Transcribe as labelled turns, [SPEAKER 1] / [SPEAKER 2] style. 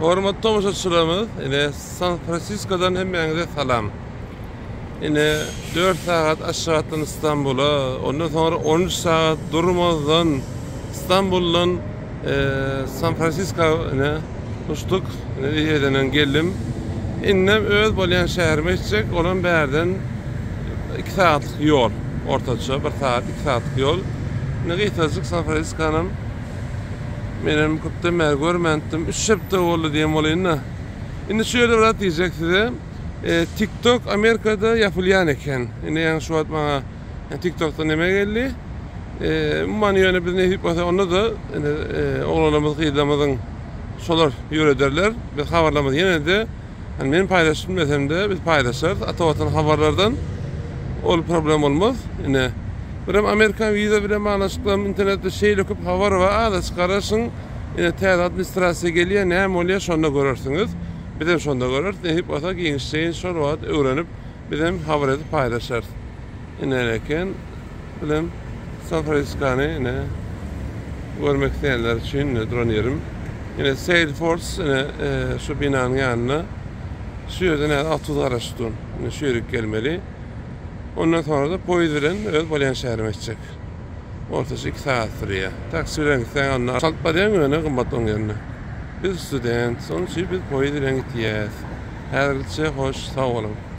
[SPEAKER 1] Hormatly tomaşaçylarymyz, ine San Fransiskodan hemmäňize salam. Ine 4 sagat Aşgabatdan Istanbula, ondan soňra 13 sagat durmazdan Istanbuldan e, San Fransisko ine uçduk. Ine ýerden geldim. Indem öz bolýan şäherime gitjek, olam bärden 2 sagatlyk ýol. Ortaça 1 sagat, 2 sagatlyk ýol. Ine gysgajyk San Fransiskonyň Menem köpden bäri görmändim. 3 hepde boldy diýen bolaýyn-da. Indi şu ýerde bir zat diýjek size. E, TikTok Amerikada ýapylýan eken. Indi ýaňy şu wagt maňa TikTokda neme geldi. E, umuman ýöne biz nesip bolsa onda-da indi e, oglanlarymyz, gyzlarymyzyň şolar ýörederler. Biz habarlarymyzy ýene-de Hani men paýlaşyp bilmesem-de biz paýlaşarys Ata Watan habarlardan. Ol problem bolmaz. Ine birem Amerikan wiza bilen baglanyşykly internetde şeýle köp habar bar. Azajyk garaşyň. Ine täze administrasiýa gelýär, näme bolýar şonda görersiňiz. Bizem şonda göreris. Nesip bolsa giňişleýin şol wagt öwrenip bizem habar edip paýlaşarys. Ine eken bilen San Fransiskony ine görmek isleýänler üçin ine duran ýerim. Ine Salesforce ine e, şu binanyň ýanynda şu ýerde näde awtobus garaşyp dur. Ine şu ýere gelmeli. Ondan sonra da poýuz bilen öz bolýan şäherime gitjek. Ortaça 2 sagat sürýär. Taksi bilen gitseň onda çalt barýaň ýöne gymmat oň ýerine. Biz student, şonuň üçin biz poýuz bilen gitýäs. Häzirlikçe hoş, sag boluň.